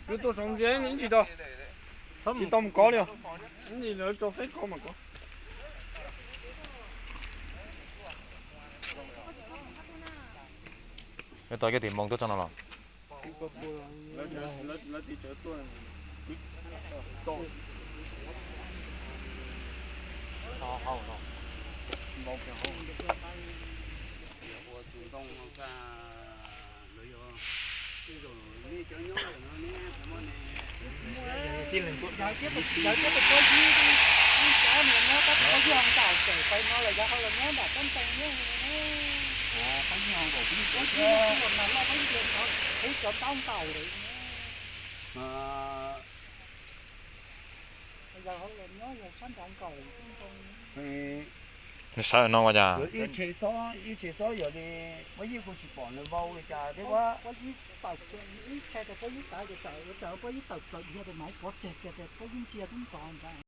Wb tuaj saum ntsia ib tsis tau, tsis tau mus kov li os. Ib tsis lawv rau feb kov mas kov. Neb tau cov tim Hmoob tuaj txog no los? Ua tus ntoo no xwb, lawv yog tej zaum nej cov nyob ntawm no ne, cov no ne. Yawg thiab tus pog yib, ib cov no nyob tab tom pab yawg ntaus tawm pais no los yog ho los nyob nram toj ntoo nyob li ne. Pab yawg ntaus, pab yawg ntaus, peb cov ntaub ntaus lawm. Yog ho los nyob yog sab nrad nkaus. Nws sawv no ua cas? Ib tsheb xob, ib tsheb xob yog li, pab yawg kuj tsis pom nws vau li cas thiab. Pab yawg tawm, ib tsheb tias pab yawg xav tias tsam, tsam pab yawg tawm plaws dhia tus maiv pov tseg kiag tias pab yawg ntsia tub nrov ntag.